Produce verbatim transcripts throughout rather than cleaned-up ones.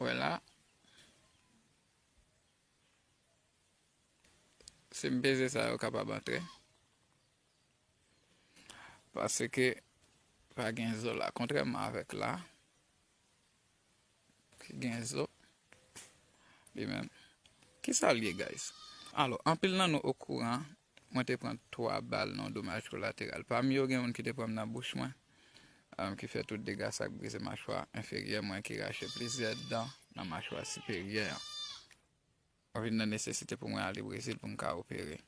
Wè la. Si m peze sa, yo kapab antre. Paske pa gen zo la. Kontrèman avèk la, ki gen zo, li menm. Kisa l ye, guys? Alò, anpil nan nou okouran, mwen te pran twa bal nan domaj kolateral. Pami yo, gen moun ki te pran m nan bouch mwen, um, ki fè tout dega sa k brize machwa enferyè mwen, ki rache plizyè dan nan machwa siperyè an. Mwen vin nan nesesite pou mwen ale Brezil pou m ka opere.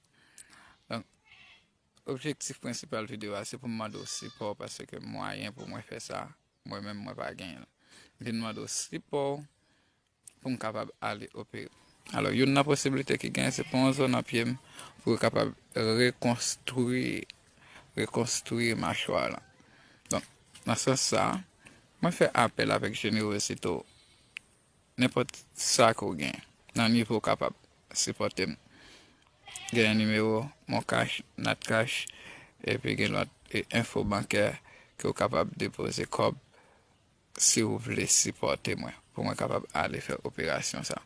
Donk, objektif prensipal videyo a, se pou m mande w sipò, paske mwayen pou mwen fè sa, mwen menm, mwen pa genyen l. M vin mande w sipò w pou m kapab ale opere. Alò, youn nan posiblite ki genyen, se pran yon zo nan pye m pou yo kapab rekonstwi, rekonstwi machwa la. Donk, nan sans sa, mwen fè apèl avèk jenerozite w, nenpòt sa ke w gen, nan nivo w kapab sipòte m. Genyen nimewo MonCash, NatCash, epi gen lòt, e, enfo bankè ke w kapab depoze kòb si w vle sipòte mwen, pou mwen kapab ale fè operasyon sa.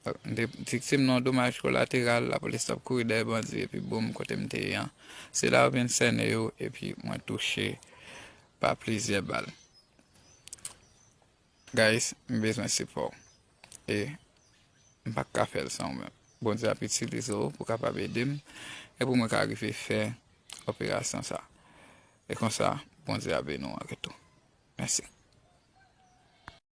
Donk, m te viktim nan domaj kolateral, lapolis t ap kouri dèyè bandi, epi boum, kote m te ye an, se la yo vin sènen yo, epi mwen touche pa plizyè bal. Guys, m bezwen sipò w. E m pa ka fè l san ou menm. Bondye ap itilize w pou kapab ede m, e pou mwen ka rive fè operasyon sa. E konsa, Bondye ap beni w an retou. Mèsi.